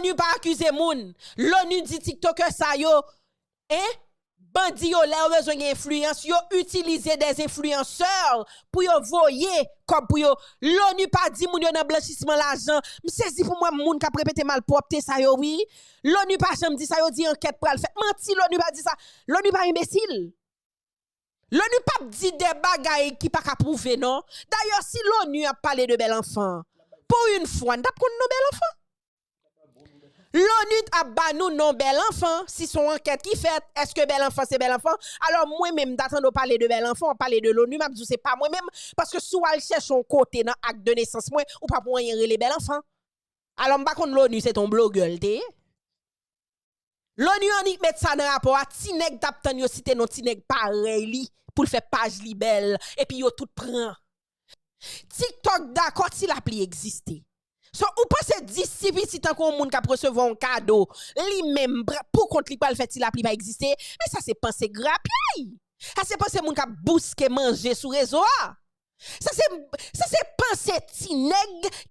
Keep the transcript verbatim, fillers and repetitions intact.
Loni pa akize moun. Loni di TikToker sa yo, en, bandi yo, lè yo bezwen gen enfliyans, yo itilize des influenceurs pou yo voye kòb pou yo. Loni pa di moun yo nan blanchisman lajan. M sezi pou mwen moun k ap repete malpwòpte sa yo, wi. Loni pa janm di sa, yo di ankèt pral fèt. Manti, Loni pa di sa. Loni pa enbesil. Loni p ap di de bagay ki pa ka pwouve, non. Dayè, si Loni ap pale de Bèl Anfan, pou yon fwa, n t ap konn non Bèl Anfan. Loni ap ba nou non Bèl Anfan, si se yon ankèt ki fèt, èske Bèl Anfan se Bèl Anfan? Alò, mwen menm, m ta tande w pale de Bèl Anfan, w ap pale de Loni, m ap di w se pa mwen menm, paske si w al chèche yon kote nan ak de nesans mwen, ou p ap wè anyen rele Bèl Anfan. Alò, m pa konn Loni se te yon blogè l te ye. Loni annik met sa nan rapò a, ti nèg t ap tann yo site non ti nèg parèy li pou l fè paj li bèl, epi yo tout pran. TikTok dakò ti lapli egziste. So, ou panse dis ti piti tankou yon moun k ap resevwa yon kado, li menm, pou kont li pral fè ti lapli pa egziste? Men sa se panse grapyay. Sa se panse moun k ap bouske manje sou rezo a. Sa se, sa se panse ti nèg